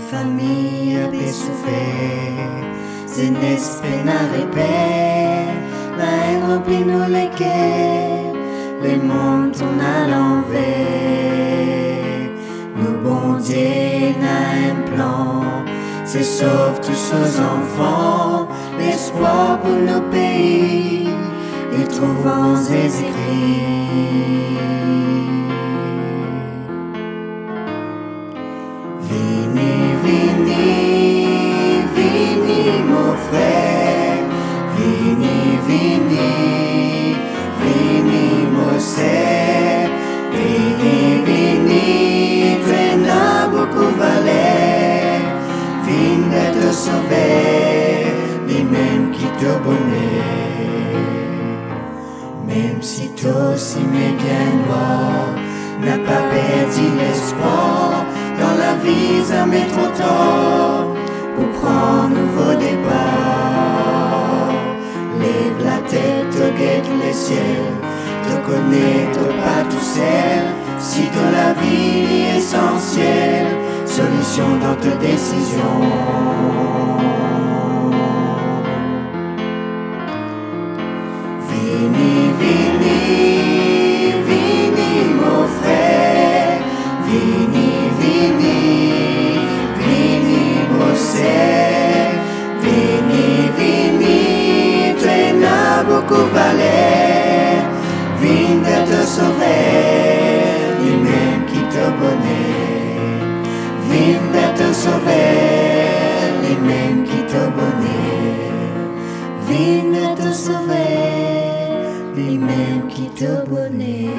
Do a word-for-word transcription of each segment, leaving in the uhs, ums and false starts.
Fami pe soufer, zenes pena reper, laenn ranpli nou leker, lemond tourn alanver. Nou Bondie ena enn plan, se sov tou so zanfan, lespwar pou nou pei, li trouv an Zezi Kri. Vini, vini, vini, mo frer, vini, vini, vini, mo ser, vini, vini, to ena boukou valer, vinn ver to Sover, limem ki to boner. Mem si to sime bien nwar, napa perdi lespwar, dan lavi zame tro tar pou pran nouvo depar. Lev latet, to get lesiel, to kone to pa tousel, si to lavi li esansiel, solision dan to desizion. Vini, vini, vini, mo frer, vini, vini, vini, mo ser, vini, vini, to ena boukou valer, vinn ver to Sover, limem ki to boner, vinn ver to Sover, limem ki to boner. Vinn ver to Sover, limem ki to boner.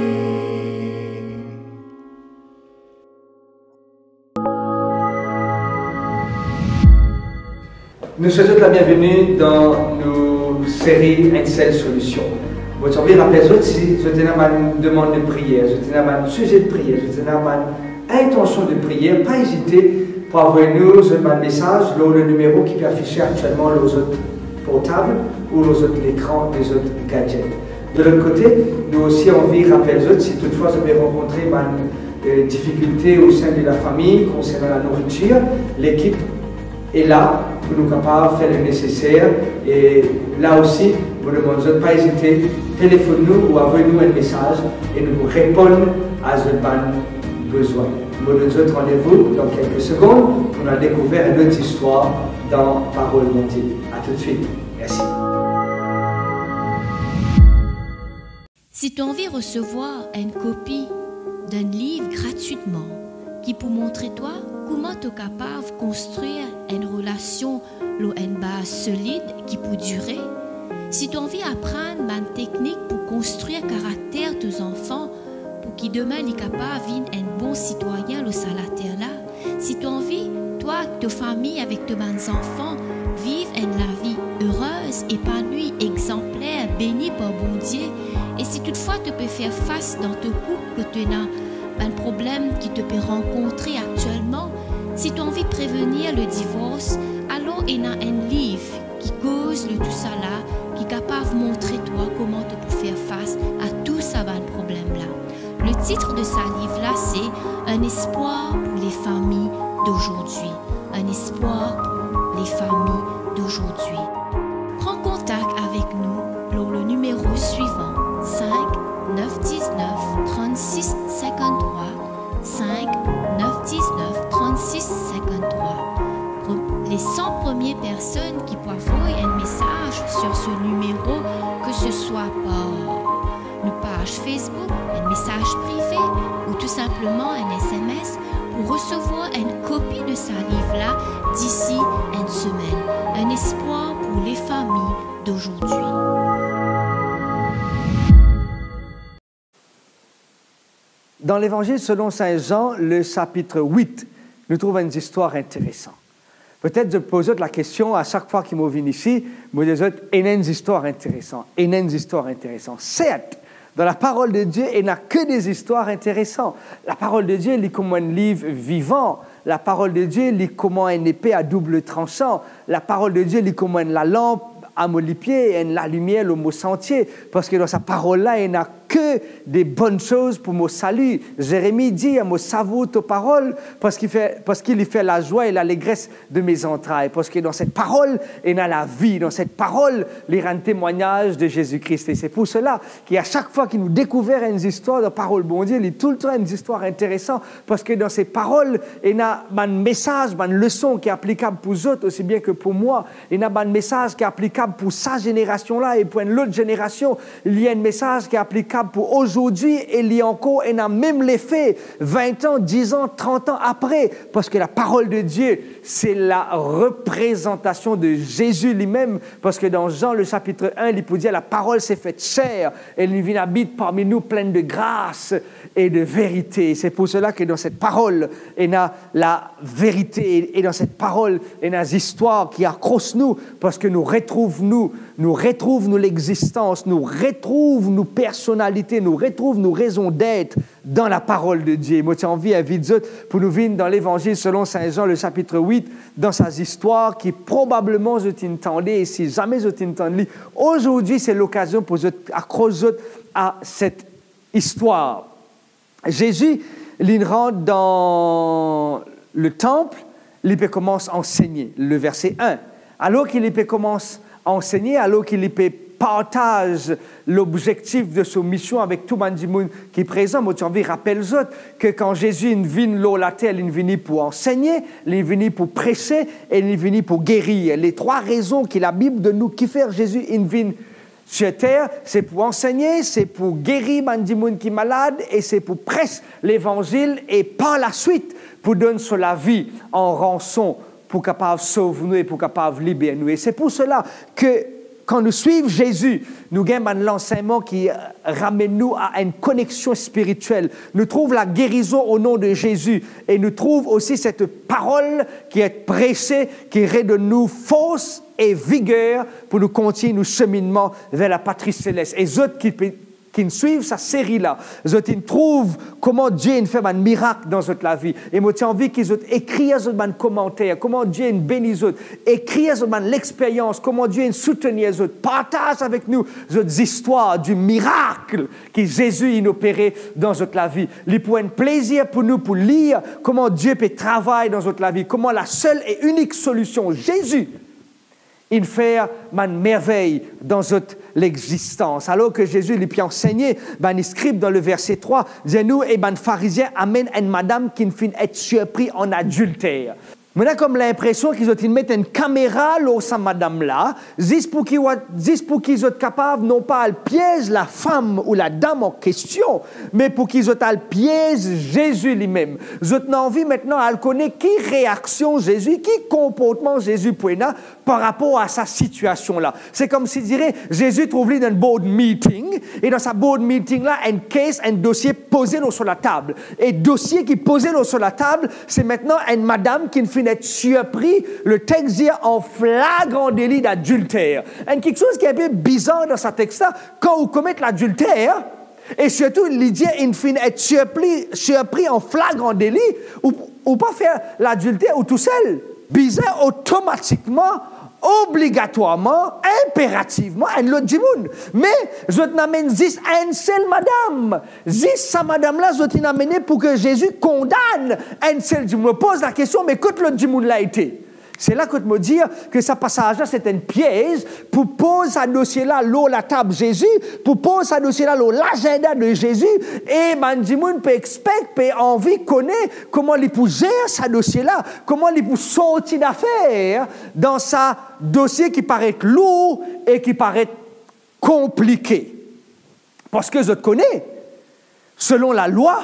Nou swet zot labienveni dan nou seri Enn Sel Solision. Mo ti anvi rapel zot, si zot ena bann demann de priyer, zot ena bann size de priyer, zot ena bann intension de priyer, pa ezite pou avoy nou zot bann mesaz lor le nimero ki pe afise aktielman lor zot portab ou lor zot lekran de zot gadget. De lot kote, nou osi anvi rapel zot, si toutfwa zot pe rankontre bann, eh, difikilte o sein de lafami konsernan lanourir, lekip e la pou nou kapav fer le neseser. E la osi, mo demann zot pa ezite, telefonn nou ou avoy nou enn mesaz e nou pou reponn a zot bann bezwin. Mo donn zot randevou dan kelke segonn pou nou al dekouver enn lot zistwar dan Parol Bondie. A toutswit. Mersi. Si to anvi resevwar enn kopi d'enn liv gratwitman ki pou montre twa kouma to kapav konstrir enn relasion lor enn baz solid ki pou dire, si to anvi aprann bann teknik pou konstrir karakter to zanfan pou ki demin li kapav vinn enn bon sitwayin lor sa later la, si to anvi, twa ek to fami, avek to bann zanfan, viv enn lavi erez, epanwi, exanpler, beni par Bondie, e si toutfwa to pe fer fas dan to koup kot to ena bann problem ki to pe rankontre aktielman, si to anvi prevenir le divors, alor ena enn liv ki koz lor tousala, ki kapav montre twa kouma to pou fer fas a tou sa bann problem la. Le titre de sa liv la se Un espoir pour les familles d'aujourd'hui. Un espoir pour les familles d'aujourd'hui. Pran kontak avek nou lor le nimero swivan, cinq neuf dix-neuf trente-six cinquante-trois, cinq neuf dix-neuf trente-six cinquante-trois. Pre-, les cent premières personnes ki pou avoy enn mesaz sur ce numéro, que ce soit par nou paz Facebook, enn mesaz prive ou tou sinpleman enn S M S pou resevwar enn kopi de sa liv la disi enn semenn. Un espoir pour les familles d'aujourd'hui. Dan Levanzil selon Sin Zan, le sapit wit, nou trouv enn zistwar interesan. Petet zot poz zot lakestion, a sak fwa ki mo vinn isi, mo dir zot, ena enn zistwar interesan, ena enn zistwar interesan. Sert, dan Laparol de Die, ena ke de zistwar interesan. Laparol de Die, li kouma enn liv vivan. Laparol de Die, li kouma enn epe a doub transan. Laparol de Die, li kouma enn lalanp a mo lipie, enn lalimier lor mo santie. Parski dan sa parol la, ena que des bonnes choses pour mon salut. Jérémie dit, mo savour to parol, parski fer, parski li fer lazwa e lalegres de mes entrailles. Parski dan set parol, ena lavi. Dan set parol, li rann temwagnaz de Zezi Kris. E se pou sela ki a sak fwa ki nou dekouver enn zistwar dan parol Bondie, li toultan enn zistwar interesan, parski dan se parol, ena bann mesaz, bann leson ki aplikab pou zot, osi bien ke pou mwa. Ena bann mesaz ki aplikab pou sa zenerasion la e pou enn lot zenerasion. Li enn mesaz ki aplikab pou azordi e li ankor ena mem lefe vin an, diz an, trant an apre, parski la parol de Die, se la reprezantasion de Zezi limem, parski dan Zan, le sapit en, li pou dir, la parol s'est faite chair e li vinn abit parmi nou, plenn de gras e de verite. Se pou sela ke dan set parol, ena laverite, e dan set parol, ena zistwar ki akros nou, parski nou retrouv nou, nou retrouv nou lexistans, nou retrouv nou personalite, nou retrouv nou rezon d'être dan la parol de Die. Mo ti anvi invit zot pou nou vinn dan Levanzil selon Sin Zan, le sapit wit, dan sa zistwar ki probableman zot inn tande, e si zame zot inn tann li, azordi se lokazion pou zot akros zot a set istwar. Zezi, li rant dan le tanp, li pe koumans ansegne, le verse en. Alor ki li pe koumans ansegne, alor ki li pe partaz lobzektif de so mision avek tou bann dimoun ki prezan, mo ti anvi rapel zot ke kan Zezi inn vinn lor later, li vini pou ansegne, li vini pou prese e li vini pou gerir. Le trwa rezon ki Labib donn nou kifer Zezi inn vinn sir ter, se pou ansegne, se pou geri bann dimoun ki malad e se pou pres Levanzil e par laswit pou donn so lavi an ranson pou kapav sov nou e pou kapav liber nou. E se pou sela ke kan nou swiv Zezi, nou gagn bann lansegnman ki, eh, ramenn nou a enn koneksion spiritiel. Nou trouv lagerizon o nom de Zezi e nou trouv osi set parol ki et prese, ki redonn nou fors e viger pou nou kontign nou seminnman ver la patri selest. E zot ki pe, ki'nn swiv sa seri la, zot inn trouv kouma Die inn fer bann mirak dan zot lavi. E mo ti anvi ki zot ekrir zot bann komanter, kouma Die inn beni zot, ekrir zot bann lexperyans, kouma Die inn soutenir zot, partaz avek nou zot zistwar di mirak ki Zezi inn opere dan zot lavi. Li pou enn plezir pou nou pou lir kouma Die pe travay dan zot lavi, kouma lasel e inik solision, Zezi, inn fer bann mervey dan zot lexistans. Alor ke Zezi li pe ansegne, bann skrib dan le verse trwa dir nou, e bann Farizien amenn enn madam ki'nn finn et sirpri an adilter. Mo ena kom linpresion ki zot inn met enn kamera lor sa madam la, zis pou ki wa-, zis pou ki zot kapav non pa al piez lafam ou ladam an kestion, me pou ki zot al piez Zezi limem. Zot ena anvi aster al kone ki reaksion Zezi, ki konportman Zezi pou ena par rapor a sa sitiasion la. Se komsi dire Zezi trouv li dan enn board meeting, e dan sa board meeting la, enn kes, enn dosie poze lor so latab. E dosie ki poze lor so latab, se aster enn madam ki'nn finn et sirpri, le text dir, an flagran deli d'adilter. Enn kiksoz ki enpe bizar dan sa text la, kan ou komet ladilter, e sirtou li dir inn finn et sirpri, sirpri an flagran deli, ou, ou pa fer ladilter ou tousel. Bizin otomatikman, obligatwarman, inperativman enn lot dimoun. Me zot inn amenn zis enn sel madam. Zis sa madam la zot inn amene pou ki Zezi kondann enn sel dimoun. Mo poz lakestion, me kot lot dimoun la ete? Se la kot mo dir ki sa pasaz la se enn piez pou poz sa dosie la lor latab Zezi, pou poz sa dosie la lor lazinda de Zezi, e bann dimoun pe expect, pe anvi kone kouma li pou zer sa dosie la, kouma li pou sorti dafer dan sa dosie ki paret lour e ki paret konplike. Parski zot kone, selon lalwa,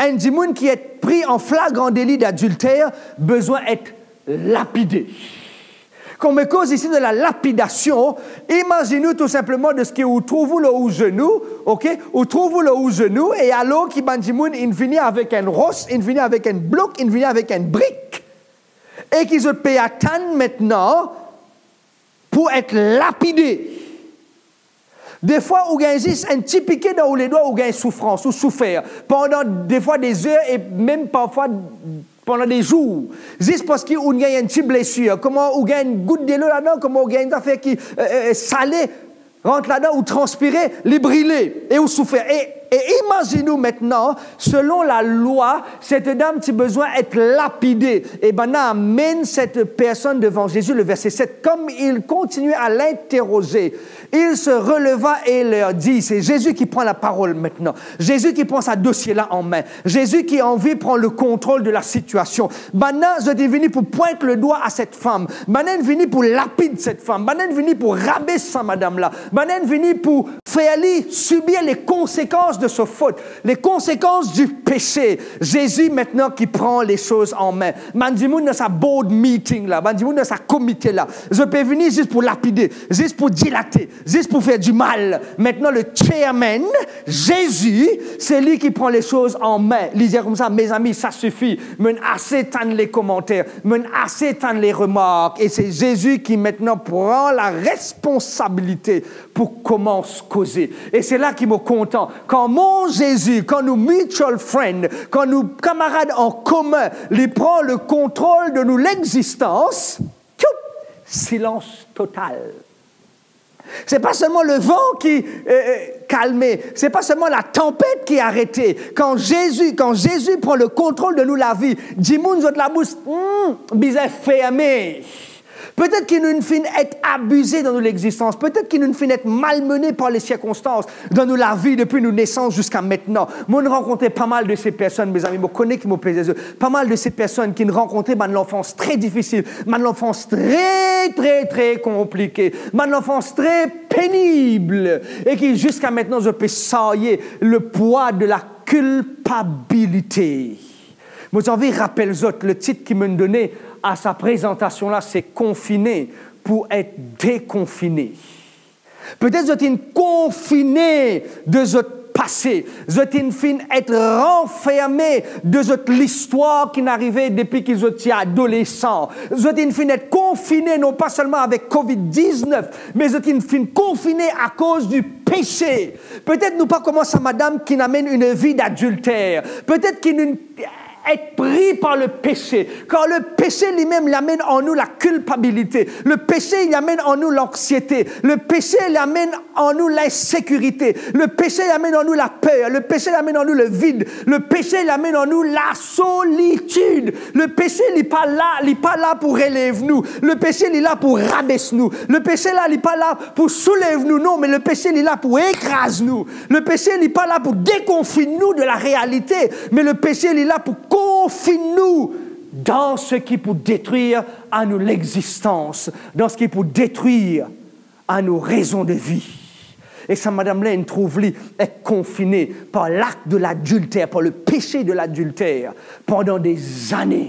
enn dimoun ki et pri an flagran deli d'adilter bizin et lapide. Kan mo koz isi de la lapidasion, imazinn ou tou sinpleman de seki ou trouv ou lor ou zenou, ok, ou trouv ou lor ou zenou, e alor ki bann dimoun inn vini avek enn ros, inn vini avek enn blok, inn vini avek enn brik, e ki zot pe atann aster pou et lapide. Defwa ou gagn zis enn ti pike dan ou ledwa, ou gagn soufrans, ou soufer pandan defwa de zer e mem parfwa pandan de zour, zis parski ou gagn enn ti blesir, kouma ou gagn enn gout delo ladan, kouma ou gagn enn zafer ki, eh, eh, sale. rant ladan, ou transpire, li brile e ou soufer. E, e imazinn ou aster, selon lalwa, set dam ti bizin et lapide. E bann la amenn set personn devan Zezi, le verset sept. Comme il continuait à l'interroger, il se releva et leur dit, se Zezi ki pran laparol aster, Zezi ki pran sa dosie la an me, Zezi ki anvi pran le kontrol de la sitiasion. Bann la, zot inn vini pou pwint ledwa a set fam. Bann la inn vini pou lapid set fam. Bann la inn vini pou rabes sa madam la. Bann la inn vini pou fer li sibir le konsekans de so fot, le konsekans di pese. Zezi aster ki pran le soz an me. Bann dimoun dan sa board meeting la, bann dimoun dan sa komite la, zot pe vini zis pou lapide, zis pou dilate, zis pou fer dimal. Aster, le chairman, Zezi, se li ki pran le soz an me. Li dir koumsa, mezami, sa sifi. Mo'nn ase tann le komanter, mo'nn ase tann le remark. E se Zezi ki aster pran laresponsabilite pou koumans koze. E se la ki mo kontan. Kan mo Zezi, kan nou mutual friend, kan nou kamarad an komin, li pran le kontrol de nou lexistans, tchoup, silans total. Se pa selman le van ki, eh, eh, kalme, se pa selman latanpet ki arete. Kan Zezi, kan Zezi pran le kontrol de nou lavi, dimoun zot labous, hmm, bizin ferme. Petet ki nou finn et abize dan nou lexistans, petet ki nou finn et malmene par le sirkonstans dan nou lavi depi nou nesans ziska aster. Mo'nn rankontre pa mal de se personn, mezami, mo kone ki mo pe dir zot, pa mal de se personn ki'nn rankontre bann lanfans tre difisil, bann lanfans tre, tre, tre konplike, bann lanfans tre penib, e ki ziska aster zot pe sarye le pwa de la kilpabilite. Mo ti anvi rapel zot, le tit ki mo'nn done a sa prezantasion la, se Konfine pou et dekonfine. Petet zot inn konfine de zot pase, zot inn finn et ranferme de zot listwar ki'nn arive depi ki zot ti adolesan. Zot inn finn et konfine non pa selman avek covid diznef, me zot inn finn konfine akoz di pese. Petet nou pa kouma sa madam ki'nn amenn enn vi dadilter. Petet ki nou et pri par le pese, kar le pese limem, li amenn an nou lakilpabilite. Le pese, li amenn an nou lanksiete. Le pese, li amenn an nou linsekirite. Le pese, li amenn an nou laper. Le pese, li amenn an nou levid. Le pese, li amenn an nou lasolitid. Le pese, li pa la, li pa la pou relev nou. Le pese, li la pou rabes nou. Le pese la, li pa la pou soulev nou, non, me le pese, li la pou ekraz nou. Le pese, li pa la pou dekonfinn nou de la realite, me le pese, li la pou konfinn nou dan seki pou detrir a nou lexistans, dan seki pou detrir a nou rezon de vi. E sa madam la inn trouv li et konfine par lak de ladilter, par le pese de ladilter, pandan de zane.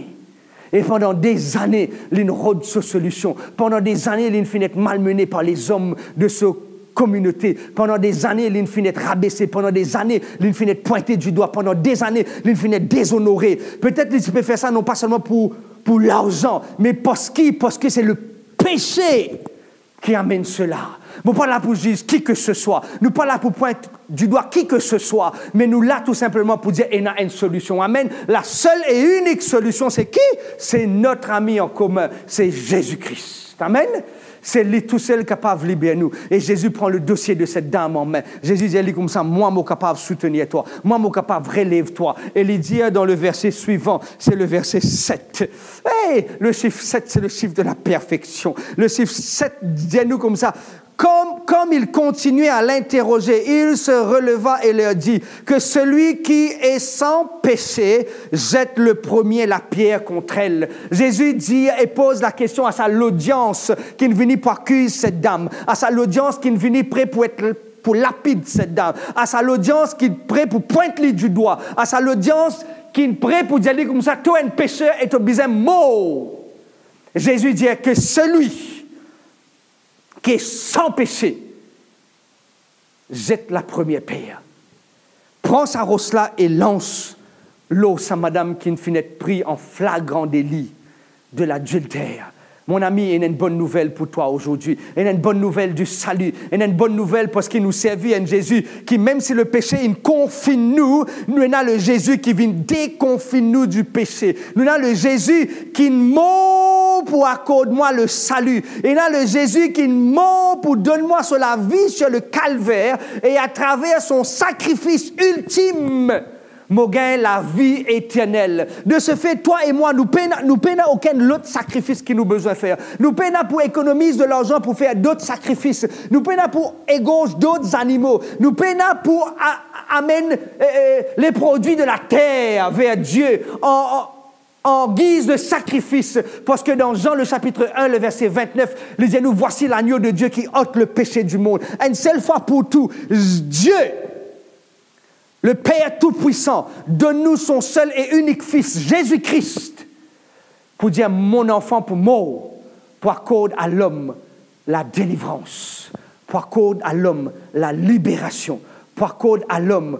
E pandan de zane, li'nn rod so solision. Pandan de zane, li'nn finn et malmene par lezom de so kominote. Pandan de zane, li'nn finn et rabese. Pandan de zane, li'nn finn et pwinte di dwa. Pandan de zane, li'nn finn et dezonore. Petet li ti pe fer sa non pa selman pou, pou larzan, me parski, parski se le pese ki amenn sela. Mo pa la pou ziz ki ke se swa. Nou pa la pou pwint di dwa ki ke se swa. Me nou la tou sinpleman pou dir ena enn solision. Amen. La sel e inik solision, se ki? Se notre ami an komin, se Zezi Kris. Amen. Se li tousel kapav liber nou. E Zezi pran le dosie de set dam an me. Zezi dir li koumsa, mwa mo kapav soutenir twa. Mwa mo kapav relev twa. E li dir dan le verse swivan, se le verse set. Hey, le sif set, se le sif de la perfeksion. Le sif set dir nou koumsa, comme, comme il continuait à l'interroger, il se releva et leur dit, que celui qui est sans péché jette le premier la pierre contre elle. Zezi dir e poz lakestion a sa lodians ki'nn vini pou akiz set dam, a sa lodians ki'nn vini pre pou et, pou lapid set dam, a sa lodians ki pre pou pwint li di dwa, a sa lodians ki'nn pre pou dir li koumsa, to enn peser e to bizin mor. Zezi dir, que celui qui est sans péché jette la première pierre. Pran sa ros la e lans lor sa madam ki'nn finn et pri an flagran deli de ladilter. Mon ami, ena enn bonn nouvel pou twa azordi. Ena enn bonn nouvel di sali. Ena enn bonn nouvel parski nou servi enn Zezi ki, mem si lepese inn konfinn nou, nou ena le Zezi ki vinn dekonfinn nou di pese. Nou ena le Zezi ki'nn mor pour accorder moi le salut. Ena le Zezi ki mor pou donn mwa so lavi sur le calvaire, e atraver son sakrifis iltim, mo gagn lavi eternel. De ce fait, toi et moi, nou pena, nou pena okenn lot sakrifis ki nou bizin fer. Nou pena pou ekonomiz de larzan pou fer dot sakrifis. Nou pena pou egorz dot zanimo. Nou pena pou a-, amenn, euh, euh, les produits de la terre vers Dieu en, en, en guise de sacrifice. Parce que dans Jean le chapitre un, le verset vingt-neuf, li dir nou, voici l'agneau de Dieu qui ôte le péché du monde. Enn sel fwa pou tou, Dieu, le Père Tout-Puissant, donn nou son sel e inik Fis, Zezi Kris, pou dir, mon anfan pou mor, pou akord a lom ladelivrans, pou akord a lom laliberasion, pou akord a lom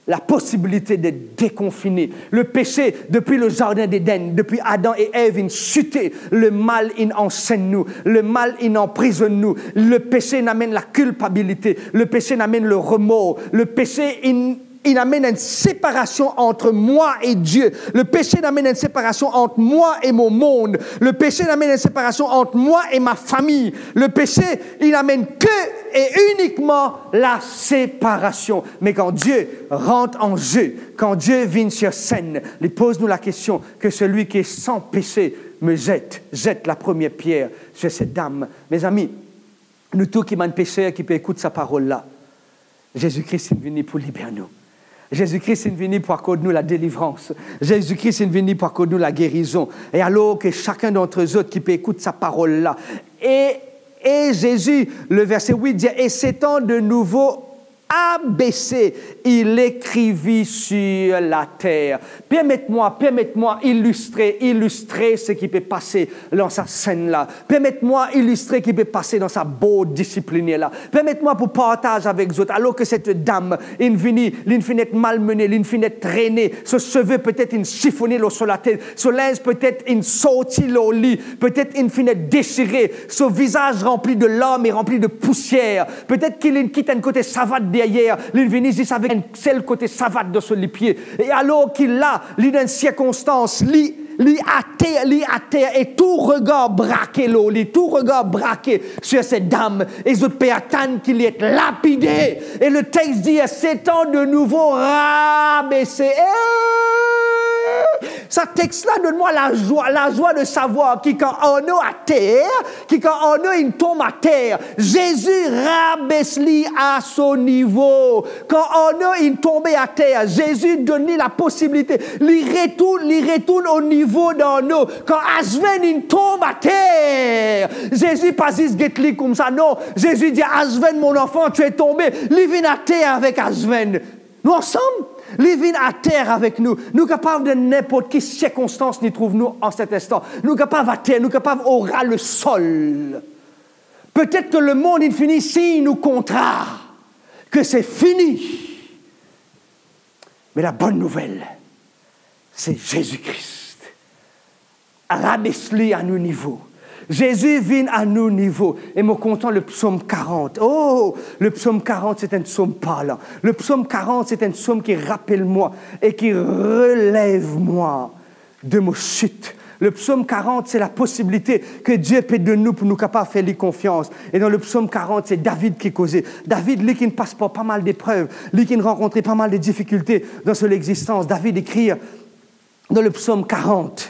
laposibilite de dekonfine. Le péché, depuis le jardin d'Éden, depuis Adam et Ève inn site, le mal inn ansenn nou, le mal inn anprizonn nou. Le péché inn amenn lakilpabilite, le péché inn amenn leremor, le péché inn, inn amenn enn separasion ant mwa e Die. Le péché inn amenn enn separasion ant mwa e mo mond. Le péché inn amenn enn separasion ant mwa e ma fami. Le péché inn amenn ke e inikman laseparasion. Me kan Die rant an ze, kan Die vinn sir senn, li poz nou lakestion, que celui qui est sans péché me jette, jette la première pierre sur cette dame. Mezami, nou tou ki bann peser ki pe ekout sa parol la, Zezi Kris inn vini pou liber nou. Zezi Kris inn vini pou akord nou ladelivrans. Zezi Kris inn vini pou akord nou lagerizon. E alor ke sakenn d'antre zot ki pe ekout sa parol la, e, e Zezi, le verset huit dir, et s'étant de nouveau abaissé, il écrivit sur la terre. Permet mwa, permet mwa ilistre, ilistre seki pe pase dan sa senn la. Permet mwa ilistre ki pe pase dan sa bord disipliner la. Permet mwa pou partaz avek zot, alor ke set dam inn vini, linn finn et malmene, linn finn et trene, so seve petet inn sifone lor so latet, so linz petet inn sorti lor li, petet inn finn et desire, so vizaz ranpli de larm e ranpli de pousier, petet ki linn kit enn kote savat deryer, linn vini zis avek enn sel kote savat dan so lipie. E alor ki la, li dan enn sirkonstans, li, li ater, li ater, e tou regar brake lor li, tou regar brake sir set dam, e zot pe atann ki li et lapide. E le text dir, s'étant de nouveau rabaissé. E sa text la donn mwa lazwa, lazwa de savwar ki kan Arno ater, ki kan Arno inn tonbe ater, Zezi rabes li a so nivo. Kan Arno inn tonbe ater, Zezi donn li laposibilite, li retourn, li retourn o nivo d'Arno. Kan Asven inn tonbe ater, Zezi pa zis get li koumsa, non. Zezi dir, Asven, mon enfant, tu es tombé. Li vinn ater avek Asven. Nou ansam? Li vinn ater avek nou. Nou kapav dan ninport ki sirkonstans nou trouv nou an set instan. Nou kapav ater, nou kapav o ras le sol. Petet ke lemond inn fini sign nou kontra, ke se fini. Me labonn nouvel, se Zezi Kris. Rabes li a nou nivo. Zezi vinn a nou nivo. E mo kontan le psom karant. Oh, le psom karant, se enn psom parlan. Le psom karant, se enn psom ki rapel mwa e ki relev mwa de mo sit. Le psom karant, se laposibilite ke Die pe donn nou pou nou kapav fer li konfians. E dan le psom karant, se David ki koze. David, li ki'nn pas par pa mal deprev, li ki'nn rankontre pa mal de difikilte dan so lexistans. David ekrir dan le psom karant.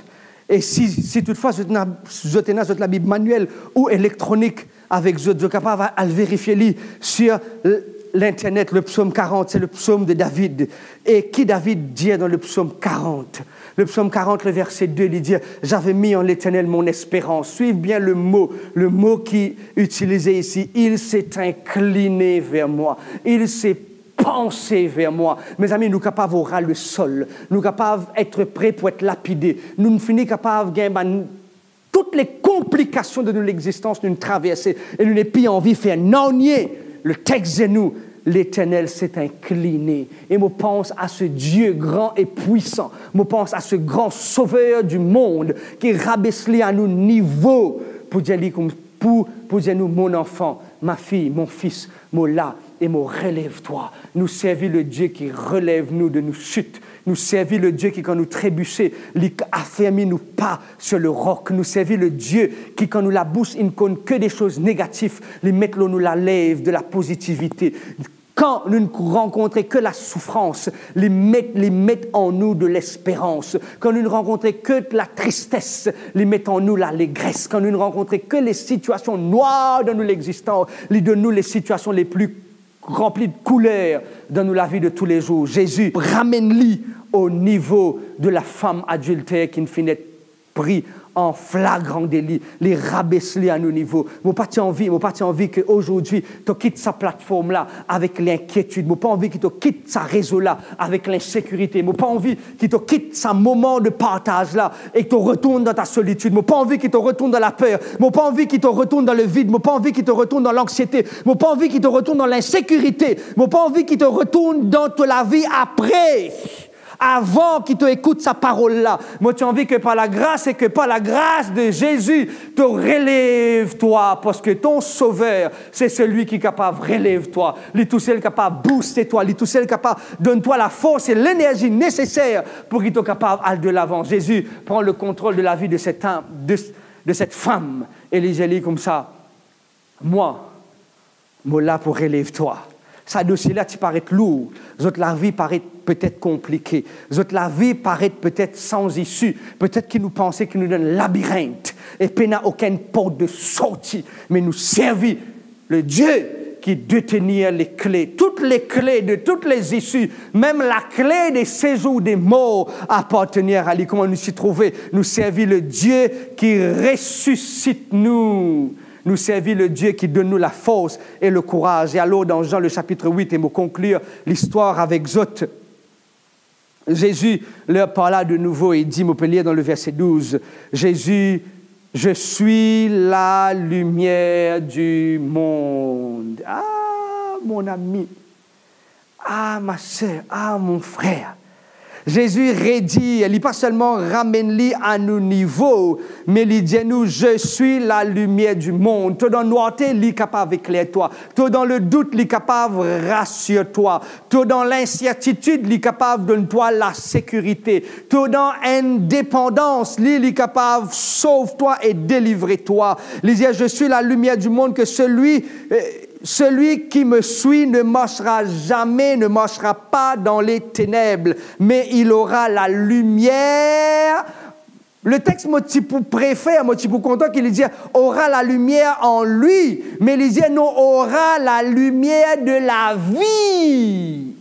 E si, si toutfwa zot ena, zot ena zot Labib manuel ou elektronik avek zot, zot kapav al verifie li sir l-, linternet, le psom karant, se le psom de David. E ki David dir dan le psom karant? Le psom karant, le verset deux, li dir, j'avais mis en l'Éternel mon espérance. Suiv bien le mo, le mo ki itilize isi, il s'est incliné vers moi, il s'est penché vers moi. Mezami, nou kapav o ras le sol, nou kapav et pre pou et lapide, nou fini kapav gagn bann, tout le konplikasion de nou lexistans nou traverse e nou nepli anvi fer nanye. Le text dir nou, Leternel s'est incliné. E mo pans a se Die gran e pwisan, mo pans a se gran Sover di mond ki rabes li a nou nivo pou dir li koum-, pou, pou dir nou, mon enfant, ma fille, mon fils, mo la, e mo relev twa. Nou servi le Dieu ki relev nou de nou sit. Nou servi le Dieu ki, kan nou trebise, li afermi nou pa sur le roc. Nou servi le Dieu ki, kan nou labous inn konn ke de soz negatif, li met lor nou lalev de la pozitivite. Kan nou rankontre ke lasoufrans, li met, li met an nou de lesperans. Kan nou rankontre ke latristes, li met an nou lalegres. Kan nou rankontre ke le sitiasion nwar dan nou lexistans, li donn nou le sitiasion le pli ranpli de kouler dan nou lavi de toulezour. Zezi ramenn li o nivo de la fam adilter ki finn et pri an flagran deli, li rabes li a nou nivo. Mo pa ti anvi, mo pa ti anvi ke ozordi to kit sa platform la avek linkietid. Mo pa anvi ki to kit sa rezo la avek linsekirite. Mo pa anvi ki to kit sa moman de partaz la e ki to retourn dan ta solitid. Mo pa anvi ki to retourn dan laper. Mo pa anvi ki to retourn dan le vid. Mo pa anvi ki to retourn dan lanksiete. Mo pa anvi ki to retourn dan linsekirite. Mo pa anvi ki to retourn dan to lavi apre, avan ki to ekout sa parol la. Mo ti anvi ke par lagras e ke par lagras de Zezi, to relev twa, parski ton Sover, se selwi ki kapav relev twa. Li tousel kapav bouste twa, li tousel kapav donn twa lafors e lenerzi neseser pou ki to kapav al delavan. Zezi pran le kontrol de lavi de set, de, de set fam e li dir li koumsa, mwa, mo la pou relev twa. Sa dosie la ti paret lour, zot lavi paret petet konplike, zot lavi paret petet san zisi, petet ki nou panse ki nou dan labirint e pena okenn port de sorti, me nou servi le Dieu ki detenir lekle, tout lekle de tout lezisi, mem lakle de sezour de mor apartenir a li. Kouma nou ti trouve? Nou servi le Dieu ki resisit nou. Nou servi le Dieu ki donn nou lafors e lekouraz. E alor, dan Jean le chapitre huit, e mo konklir listwar avek zot, Zezi leur parla de nouveau et dit, mo pe lir dan le verse douz, Zezi, "Je suis la lumière du monde." Ah, mon ami, ah, ma sœur, ah, mon frère. Zezi redir, li pa selman ramenn li a nou nivo, me li dir nou, "Je suis la lumière du monde." To dan nwarte, li kapav ekler twa. To dan le dout, li kapav rasir twa. To dan linsertitid, li kapav donn twa lasekirite. To dan enn depandans, li, li kapav sov twa e delivre twa. Li dir, "Je suis la lumière du monde, que celui, euh, celui qui me suit ne marchera jamais, ne marchera pas dans les ténèbres, mais il aura la lumière." Le text, mo ti pou prefer, mo ti pou kontan ki li dir, "aura la lumière en lui", me li dir, "non, aura la lumière de la vie."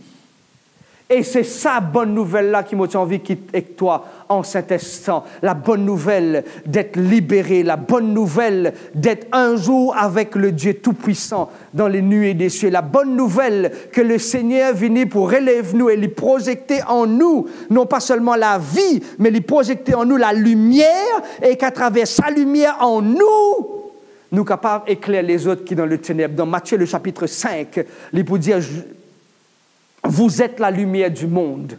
E se sa bonn nouvel la ki mo ti anvi kit ek twa an set instan. La bonn nouvel d'être libéré, la bonne nouvelle d'être un jour avec le Dieu Tout-Puissant dans les nuées des cieux. La bonne nouvelle que le Seigneur vini pou relev nou e li prozekte an nou, non pa selman lavi, me li prozekte an nou lalimier, e ki atraver sa limier an nou, nou kapav ekler lezot ki dan leteneb. Dan Matie le chapitre cinq, li pou dir, "Vous êtes la lumière du monde."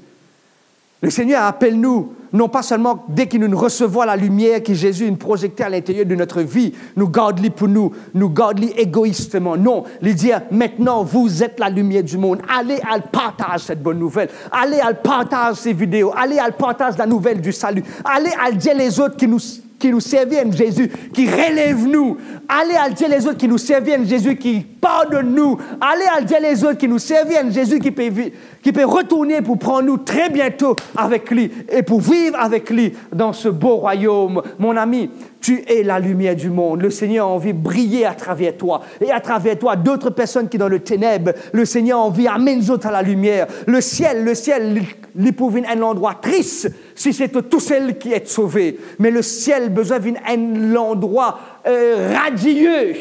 Le Seigneur apel nou, non pa selman deki nou resevwar lalimier ki Zezi inn prozekte a l'interieur de notre vie, nou gard li pou nou, nou gard li egoistman. Non, li dir, "Maintenant, vous êtes la lumière du monde." Ale al partaz set bonn nouvel. Ale al partaz se video. Ale al partaz la nouvelle du salut. Ale al dir lezot ki nou ki nou servi enn Zezi ki relev nou. Ale al dir lezot ki nou servi enn Zezi ki pardonn nou. Ale al dir lezot ki nou servi enn Zezi ki pe vi-, ki pe retourne pou pran nou tre biento avek li e pou viv avek li dan se bo rwayom. Mon ami, tu es la lumière du monde. Le Seigneur a envie de briller à travers toi. Et à travers toi, d'autres personnes qui dans le ténèbres, le Seigneur a envie amenn zot a lalimier. Le ciel, le ciel, li, li pou vinn enn landrwa tris, si se to tousel ki et sove, me le siel bizin vinn enn landrwa, eh, radie,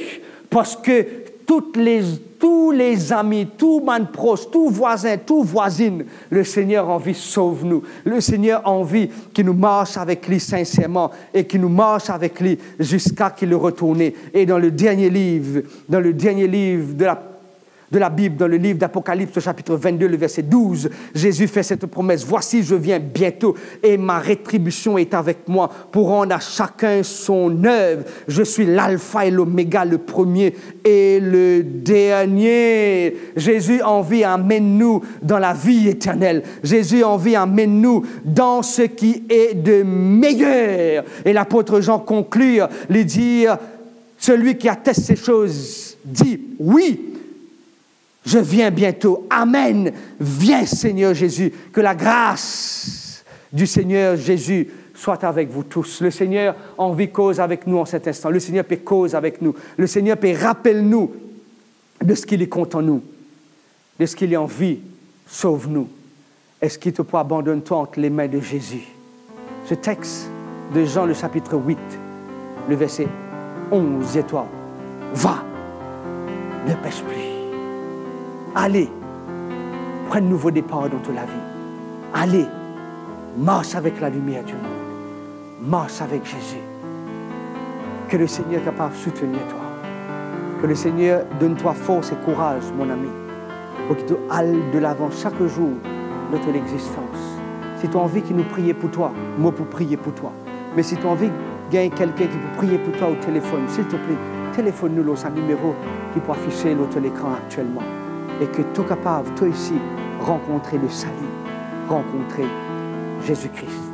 parski tout le, tou lezami, tou bann pros, tou vwazin, tou vwazinn, le Segner anvi sov nou. Le Segner anvi ki nou mars avek li sinserman e ki nou mars avek li ziska ki li retourne. E dan le dernie liv, dan le dernie liv de la de la Bible, dans le livre d'Apocalypse, au chapitre vingt-deux, le verset douze, Jésus fait cette promesse : « Voici, je viens bientôt et ma rétribution est avec moi pour rendre à chacun son œuvre. Je suis l'alpha et l'oméga, le premier et le dernier. » Jésus anvi amenn nou dan lavi eternel. Jésus anvi amenn nou dan seki e de meyer. E lapot Jean konklir, li dir, celui qui atteste ces choses dit : « Oui, je viens bientôt. » Amen. Viens, Seigneur Jésus. Que la grâce du Seigneur Jésus soit avec vous tous. Le Seigneur anvi koz avek nou an set instan. Le Seigneur pe koz avek nou. Le Seigneur pe rapel nou de seki li kontan nou, de seki li anvi sov nou. Eski to pou abandonn twa ant lame de Zezi? Ce texte de Jean, le chapitre huit, le verset onze, dit à toi : va, ne pèche plus. Allez, prends un nouveau départ dans ton lavi. Allez, marche avec la lumière du monde. Marche avec Jésus. Que le Seigneur est capable de soutenir toi. Que le Seigneur donne toi force et courage, mon ami, pour que tu ailles de l'avant chaque jour de ton existence. Si tu as envie que nous prions pour toi, moi pour prier pour toi. Mais si tu as envie de gagner quelqu'un qui peut prier pour toi au téléphone, s'il te plaît, téléphone-nous lor sa nimero ki pou afise lor to lekran aktielman. E ki to kapav, toi aussi, rencontrer le salut, rencontrer Jésus-Christ.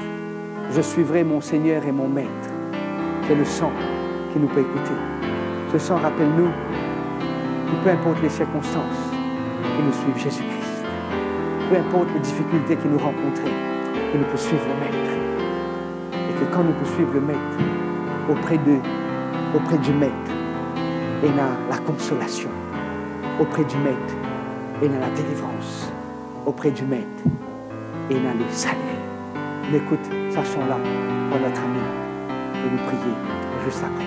Je suivrai mon Seigneur et mon Maître. C'est le chant ki nou pe ekoute. Ce chant rapèl nou ki peu importe les circonstances, que nous suivons Jésus-Christ. Peu importe les difficultés que nous rencontrons, que nous poursuivons le Maître. Et que quand nous poursuivons le Maître, auprès de, auprès du Maître, il y a la consolation. Auprès du Maître, il y a la délivrance. Auprès du Maître, il y a le salut. On écoute ce chant-là pour notre ami et nous prier juste après.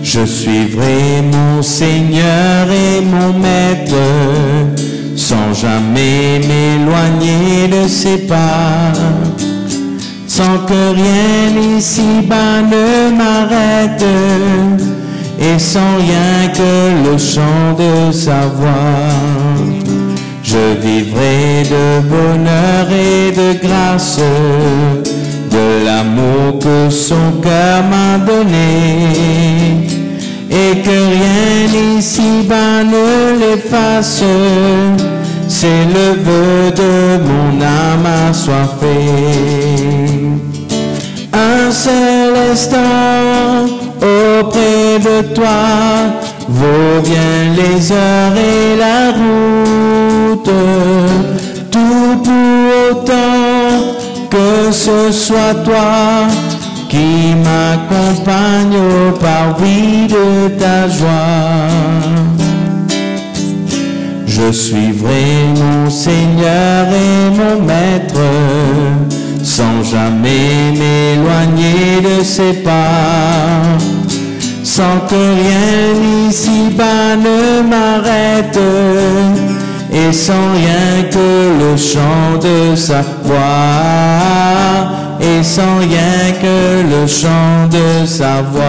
Je suivrai mon Seigneur et mon Maître, sans jamais m'éloigner de ses pas. Sans que rien ici-bas ne m'arrête, et sans rien que le chant de sa voix, je vivrai de bonheur et de grâce, de l'amour que son cœur m'a donné, et que rien ici-bas ne l'efface. C'est le vœu de mon âme assoiffée. Un seul instant auprès de toi vaut bien les heures et la route. Tout pour autant que ce soit toi qui m'accompagne au parvis de ta joie. Je suivrai mon Seigneur et mon Maître, sans jamais m'éloigner de ses pas, sans que rien ici-bas ne m'arrête, et sans rien que le chant de sa voix, et sans rien que le chant de sa voix,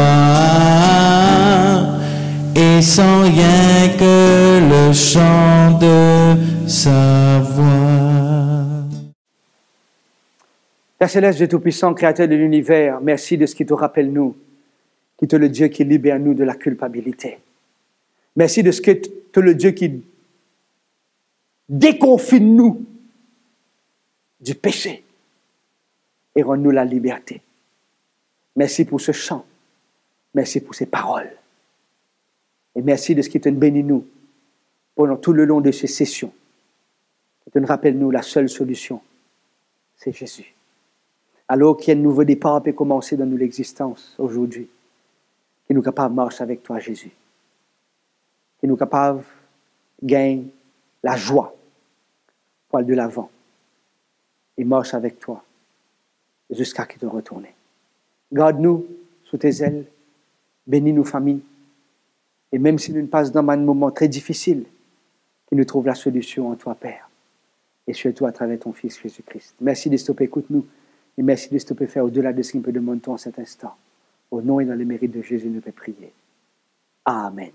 et sans rien que le chant de sa voix. Père céleste, Dieu Tout-Puissant, Créateur de l'univers, merci de seki to rapèl nou ki to le Dieu qui libère nous de la culpabilité. Merci de seki to le Dieu qui déconfine nous du péché et rend nous la liberté. Merci pour ce chant. Merci pour ces paroles. E mersi de seki to'nn beni nou pandan tou le lon de se sesion. Ki to'nn rapel nou la sel solision, se Zezi. Alor ki enn nouvo depar pe komanse dan nou lexistans azordi. Ki nou kapav mars avek twa, Zezi. Ki nou kapav gagn lazwa pou al delavan e mars avek twa ziska ki to retourne. Gard nou sou to zel, beni nou fami, e mem si nou pas dan bann moman tre difisil, ki nou trouv lasolision an twa, Per. et surtout à travers ton Fils Jésus-Christ. Merci de stopper écoute nous et merci de stopper faire au-delà de ce qu'il peut demander en cet instant. Au nom et dans le mérite de Jésus, nous peut prier. Amen.